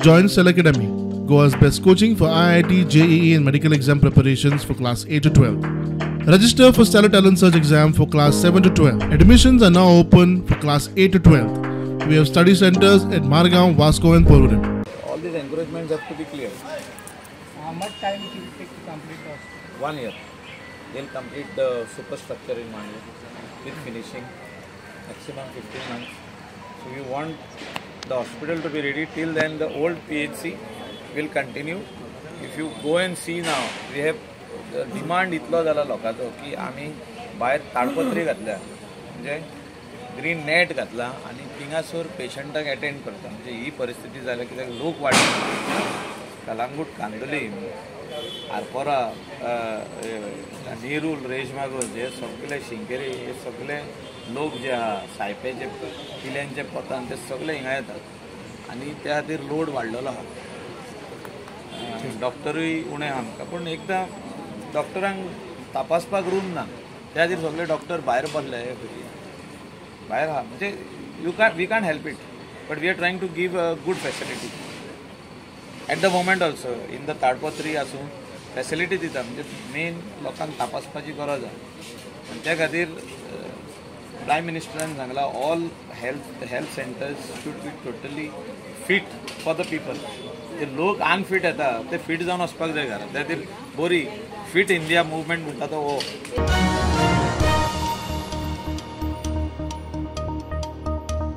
Join Stellar Academy, Goa's best coaching for IIT, JEE and medical exam preparations for class 8 to 12. Register for Stellar Talent Search exam for class 7 to 12. Admissions are now open for class 8 to 12. We have study centers at Margao, Vasco and Porvorim. All these encroachments have to be cleared. How much time it will take to complete the hospital? 1 year. They'll complete the superstructure in 1 year with finishing, maximum 15 months. So we want the hospital to be ready. Till then the old PHC will continue. If you go and see now, we have the demand इतलो जाला लोकांचो की आमी भायर ताडपत्री घातल्या, म्हणजे green नेट घातला आनी थिंगासर पेशंटाक एटेंड करता. म्हणजे ही परिस्थिती जाल्या कित्याक लोक वाडटा. कलांगूट, कांदोली, आरपोरा, नेरूल, रेशमागोज हे सगळे, शिंकेरी हे सगळे लोक जे आहा सायपेचे किल्यांचे पोतान ते सगळे हिंगा येतात आनी त्या खातीर लोड वाडलेलो आहा. डॉक्टरूय उणें आहा आमकां, पूण एकदां डॉक्टरांक तपासपाक रूम ना, त्या खातीर सगळे डॉक्टर भायर बसले, भायर आहा. म्हणजे we can't help it, but we are trying to give a good facility at the moment also. In the ताडपत्री आसूं फॅसिलिटी दिता, म्हणजे मेन लोकांक तपासपाची गरज आहा. आनी त्या खातीर प्रायम मिनिस्टरान सांगला all health centres should be totally fit for the people. ते लोक अनफीट येता ते फीट जावन वचपाक जाय घरा. त्या खातीर बरी फिट इंडिया मुवमेंट म्हणटा तो हो.